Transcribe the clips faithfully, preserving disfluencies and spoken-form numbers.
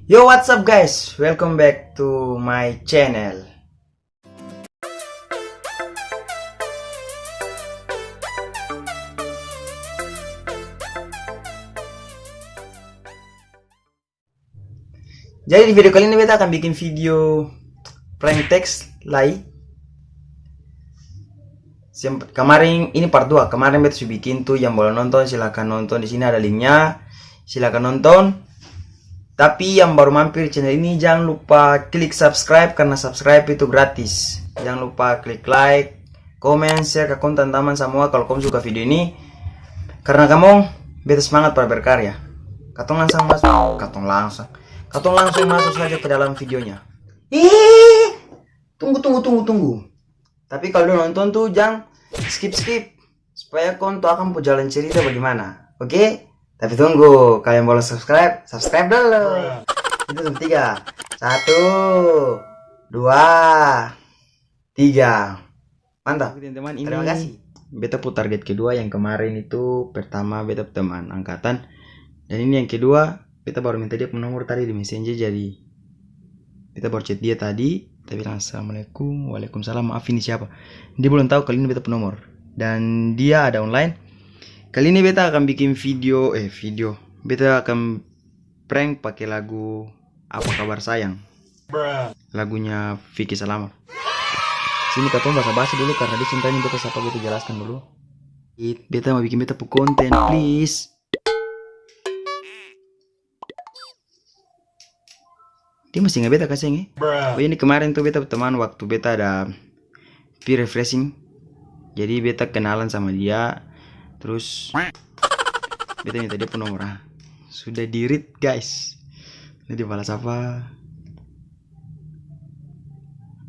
Yo, what's up guys? Welcome back to my channel. Jadi di video kali ini beta akan bikin video prank text lai. Semp-, kemarin, ini part dua. Kemarin beta su bikin tuh, yang belum nonton silahkan nonton, di sini ada linknya, silahkan nonton. Tapi yang baru mampir channel ini, jang lupa klik subscribe karena subscribe itu gratis. Jang lupa klik like, komen, share ka kong tamang-tamang samua kalo kong suka video ini. Karna kamong, beta semangat par berkarya. Katong langsung maso, katong langsung. Katong langsung maso saja ke dalam videonya. Ih, tunggu, tunggu, tunggu, tunggu. Tapi kalo dong nonton tuh jang skip-skip. Supaya kong tau akang pung jalan cerita bagimana. Oke? Tapi tunggu, kalo yang balom subscribe, subscribe dolo. Itu su tiga. Satu, dua, tiga. Mantap. Oke, teman-teman, ini beta pung target kedua, yang kemarin itu pertama beta pung teman angkatan, dan ini yang kedua, beta baru minta dia pung nomor tadi di messenger, jadi beta baru chat dia tadi, beta bilang, "Assalamualaikum." "Waalaikumsalam, maaf, ini siapa?" Dia belum tahu kalau ini beta pung nomor. Dan dia ada online. Kali ini beta akan bikin video, eh, video. Beta akan prank pakai lagu Apa Kabar Sayang. Lagunya Vicky Salamat. Sini katong basa-basi dulu karena dia seng tau ini beta sapa, beta jelaskan dulu. It, beta mau bikin beta pung konten, please. Dia masih inga beta ka seng e? Oh, ini kemarin tuh beta pung teman waktu beta ada pi refreshing. Jadi beta kenalan sama dia. Terus beta minta dia pung nomor, ah. Sudah di-read, guys. Ini dia balas apa?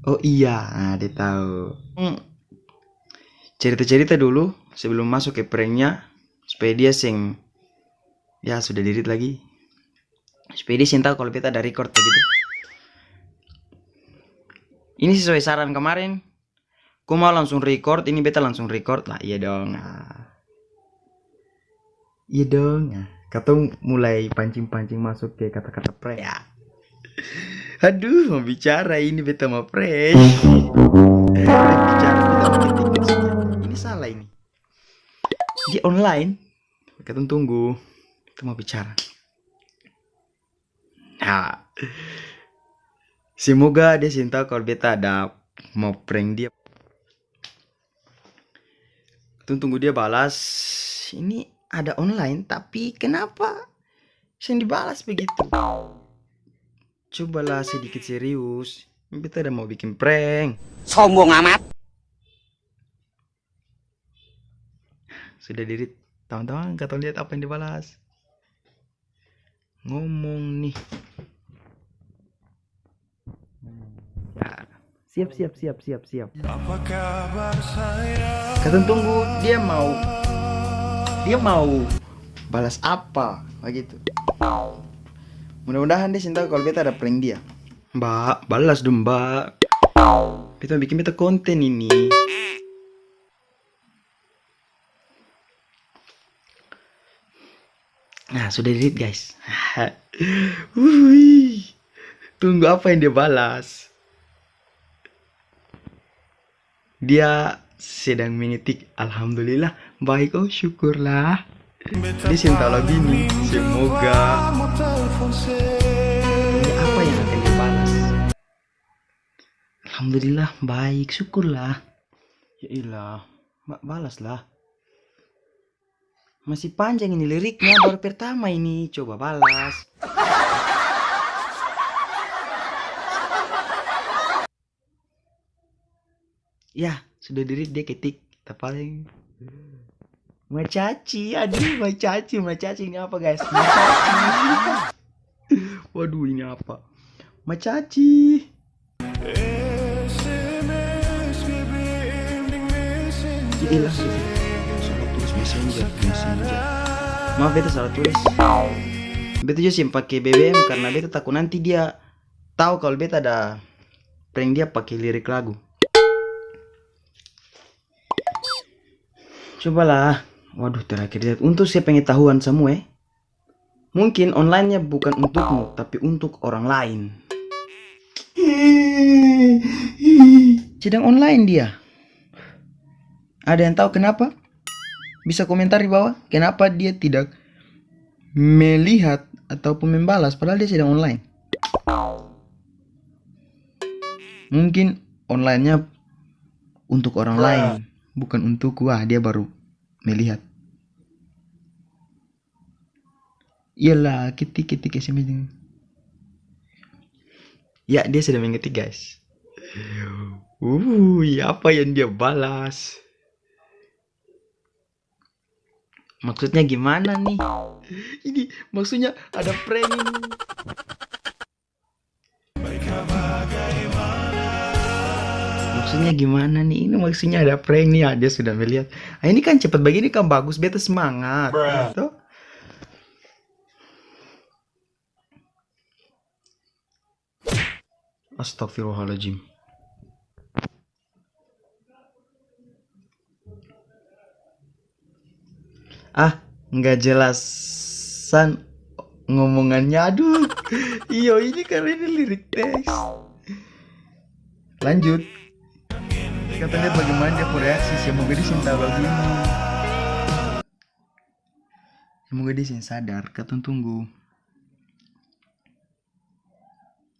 Oh iya, ah, dia tahu. Hmm. Cerita-cerita dulu sebelum masuk ke pranknya, supaya dia seng, ya, sudah di-read lagi. Supaya dia seng tahu kalau beta ada record begitu. Ini sesuai saran kemarin. Ko mau langsung record, ini beta langsung record lah. Iya dong. Ah. Iya dong. Ah. Katong mulai pancing-pancing masuk ke kata-kata prank. Ya. Aduh, mau bicara ini beta mau prank. Bicara beta mau ketik maksudnya. Ini salah ini. Dia online. Katong tunggu. Beta mau bicara. Nah, semoga dia seng tau kalo beta ada mau prank dia. Katong tunggu dia balas. Ini ada online, tapi kenapa seng dibalas begitu? Cobalah sedikit serius. Beta ada mau bikin prank. Sombong amat. Sudah di-read. Tamang-tamang, katong lihat apa yang dibalas. Ngomong nih. Ya. Siap, siap, siap, siap, siap. Katong tunggu dia mau, dia mau balas apa, begitu. Mudah-mudahan dia seng tau kalo beta ada prank dia. Mbak, balas dong, Mbak. Beta bikin beta konten ini. Nah, sudah di-read, guys. Wuih. Tunggu apa yang dia balas. Dia sedang mengetik, "Alhamdulillah, baik, oh, syukurlah." Dia seng tau lagu ini. Semoga. Ini apa yang akan dia balas? "Alhamdulillah, baik, syukurlah." Ya ilah, ba-, balaslah. Masih panjang ini liriknya, baru pertama ini. Coba balas. Ya, sudah di-read dia ketik. Tapaling. Macaci, aduh, macaci, macaci ini apa, guys? Macaci. Waduh, ini apa? Macaci. Ih, langsung. Salah tulis messenger, messenger. Maaf, beta salah tulis. Beta jua seng pake B B M karna beta taku nanti dia tau kalo beta ada prank dia pake lirik lagu. Cobalah. Waduh, terakhir dia. Untung saya pengetahuan samua, eh. Mungkin online-nya bukan untukmu, tapi untuk orang lain. Sedang online dia. Ada yang tahu kenapa? Bisa komentar di bawah, kenapa dia tidak melihat ataupun membalas, padahal dia sedang online. Mungkin online-nya untuk orang lain, bukan untukku. Wah, dia baru melihat. Iyalah, ketik, ketik S M S deng. Ya, dia sudah mengetik, guys. Wuih, apa yang dia balas? Maksudnya gimana nih? Ini maksudnya ada prank ini. Maksudnya gimana nih? Ini maksudnya ada prank nih. Ah, dia sudah melihat. Ah, ini kan cepat begini kan bagus, beta semangat. Toh? Astagfirullahaladzim. Ah, nggak jelasan ngomongannya. Aduh, iyo, ini karena ini lirik teks. Lanjut. Katong lihat bagaimana dia pung reaksi. Semoga dia seng tahu lagi ini. Semoga dia seng sadar. Katong tunggu.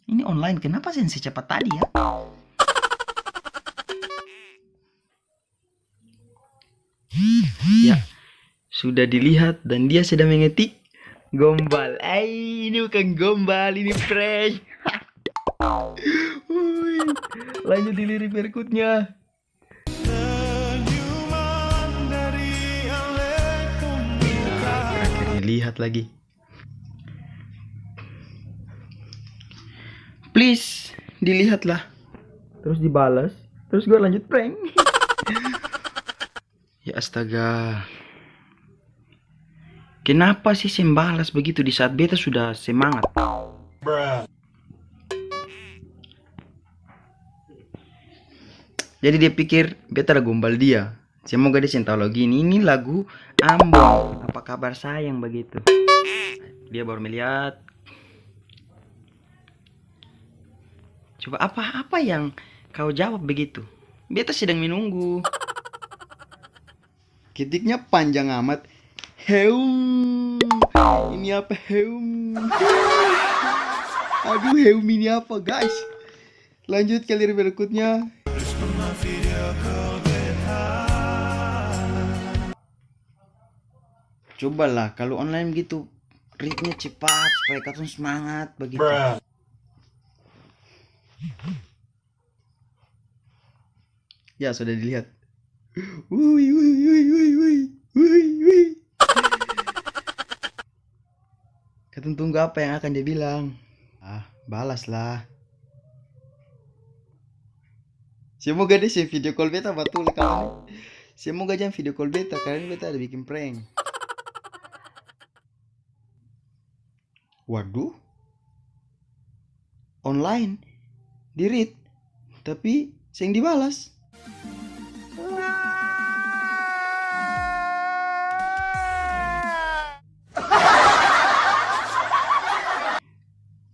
Ini online, kenapa seng secepat tadi ya? Ya, sudah dilihat dan dia sedang mengetik gombal. Ai, ini bukan gombal, ini prank. Ui, lanjut di lirik berikutnya. Nah, terakhir dilihat lagi. Please, dilihatlah. Terus dibalas. Terus gua lanjut prank. Ya astaga. Kenapa sih seng balas begitu di saat beta sudah semangat? Jadi dia pikir beta ada gombal dia. Semoga dia seng tau lagu ini. Ini lagu Ambon. Apa kabar sayang begitu. Dia baru melihat. Coba apa, apa yang kau jawab begitu? Beta sedang menunggu. Ketiknya panjang amat. Heum. Ini apa heum? Aduh, heum ini apa, guys? Lanjut ke lirik berikutnya. Cobalah, kalau online gitu, read-nya cepat supaya katong semangat begitu. Ya, sudah dilihat. Wui, wui, wui. Katong tunggu apa yang akan dia bilang. Ah, balas lah. Semoga dia seng video call beta batul kawan. Semoga jang video call beta, karena beta ada biking prank. Waduh. Online, di-read, tapi seng dibalas.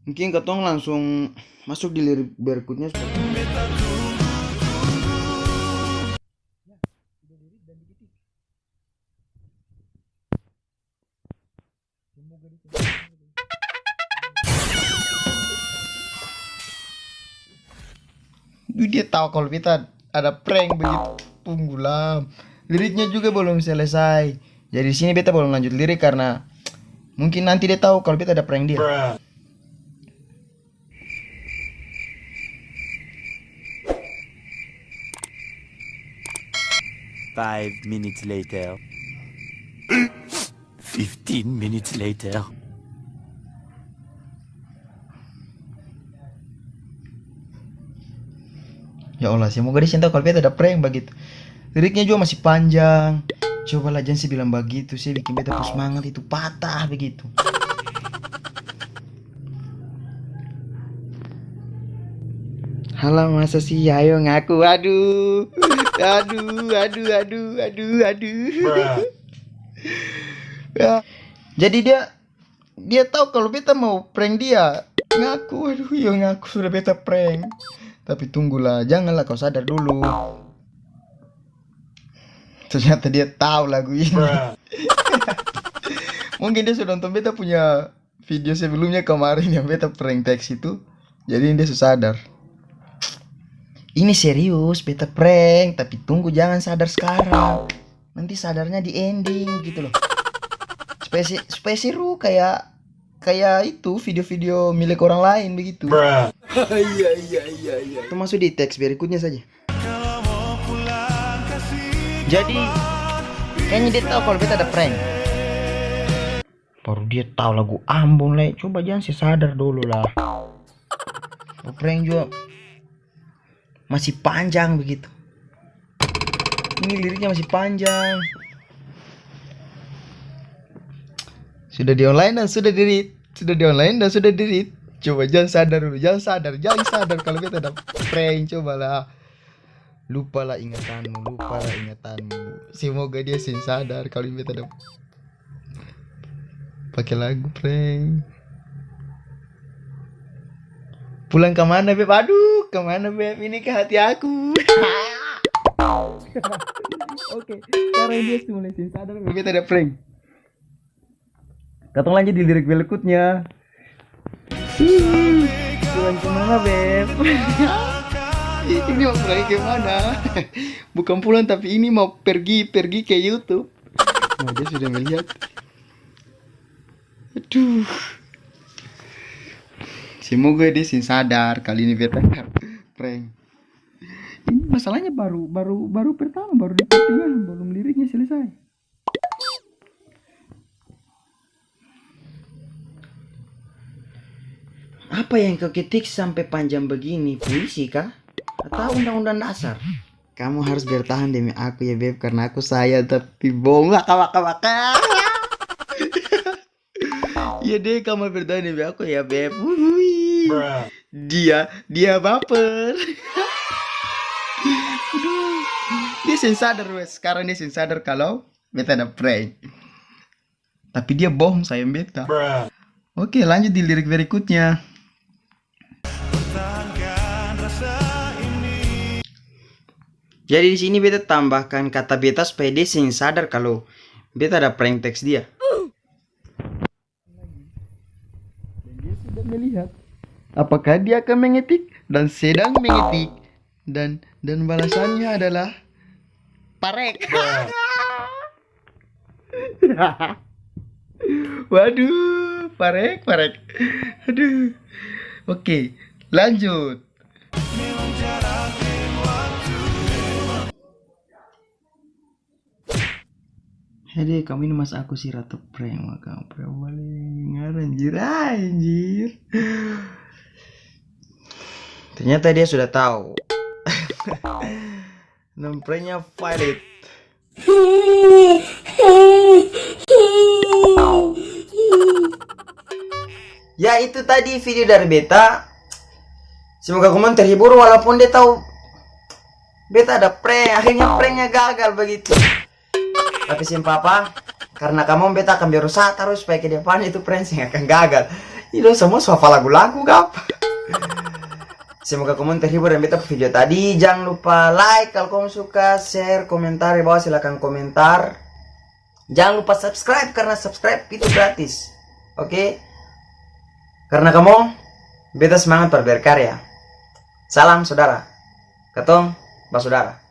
Mungkin katong langsung masuk di lirik berikutnya. Duh, dia tahu kalau beta ada prank begitu. Tunggulah. Liriknya juga belum selesai. Jadi di sini beta belum lanjut lirik karena mungkin nanti dia tahu kalau beta ada prank dia. Five minutes later. Fifteen minutes later. Ya Allah, semoga dia seng tau kalau beta ada prank bagitu. Liriknya juga masih panjang. Cobalah, jang se bilang bagitu, se biking beta pung semangat itu patah begitu. Halo, masa sih? Ayo ngaku. Aduh. Aduh, aduh, aduh, aduh, aduh. Ya. Jadi dia dia tau kalo beta mau prank dia. Ngaku, aduh, iyo, ngaku sudah beta prank. Tapi tunggulah, janganlah kau sadar dulu. Ternyata dia tau lagu ini. Mungkin dia sudah nonton beta punya video sebelumnya kemarin yang beta prank teks itu. Jadi dia su sadar. Ini serius, beta prank, tapi tunggu, jangan sadar skarang. Nanti sadarnya di ending gitu loh. Supaya se-, supaya seru kayak, kayak itu video-video milik orang lain begitu. Iya, iya, iya, iya. Itu masuk di teks berikutnya saja. Jadi, kayaknya dia tau kalo beta ada prank. Baru dia tau lagu Ambon lai. Coba jang se sadar dolo lah. Prank jua masih panjang begitu. Ini liriknya masih panjang. Sudah di online dan sudah di-read. Sudah di online dan sudah di-read. Coba jang sadar dulu, jang sadar, jang sadar kalo beta ada prank, cobalah. Lupalah ingatanmu, lupalah ingatanmu. Semoga dia seng sadar kalo ini beta ada pake lagu prank. Pulang ka mana, Beb? Aduh, ka mana, Beb? Ini ka hati aku. Oke, sekarang dia su mulai seng sadar, Beb. Beta ada prank. Katong lanjut di lirik berikutnya. Hmm, pulang kemana, Beb? Ini mau pergi kemana? Bukan pulang, tapi ini mau pergi, pergi ke YouTube. Nah, dia sudah melihat. Aduh. Semoga dia seng sadar kali ini beta prank. Ini masalahnya baru, baru, baru pertama, baru di pertengahan, belum liriknya selesai. Apa yang kau ketik sampe panjang begini? Puisi kah? Atau undang-undang dasar? Kamu harus bertahan demi aku ya, Beb, karena aku sayang, tapi bohong. Waka, waka, waka. Iya deh, kamu bertahan demi aku ya, Beb. Wuhui. Dia, dia baper. Aduh. Dia seng sadar, wes. Sekarang dia seng sadar kalau beta ada prank. Tapi dia bohong, sayang beta. Oke, lanjut di lirik berikutnya. Jadi di sini beta tambahkan kata beta supaya dia seng sadar kalo beta ada prank teks dia. Dan dia sudah melihat apakah dia akan mengetik dan sedang mengetik dan, dan balasannya adalah parek. Waduh, parek, parek. Aduh. Oke, lanjut. Hede, kamu ini mas aku si ratu prank, maka prank bale ngarang, anjir, anjir. Ternyata dia sudah tahu. Nomprenya valid. Ya, itu tadi video dari beta. Semoga komong terhibur, walaupun dia tahu beta ada prank, akhirnya pranknya gagal begitu. Tapi seng papa, karena kamong beta akan berusaha tarus supaya ke depan itu prank seng akan gagal. Ih, dong samua su hafal lagu-lagu kapa? Semoga komong terhibur deng beta pung video tadi. Jang lupa like kalo komong suka, share, komentar di bawah, silakan komentar. Jang lupa subscribe, karena subscribe itu gratis. Oke? Karena kamong, beta semangat par berkarya. Salam, sodara. Katong basudara.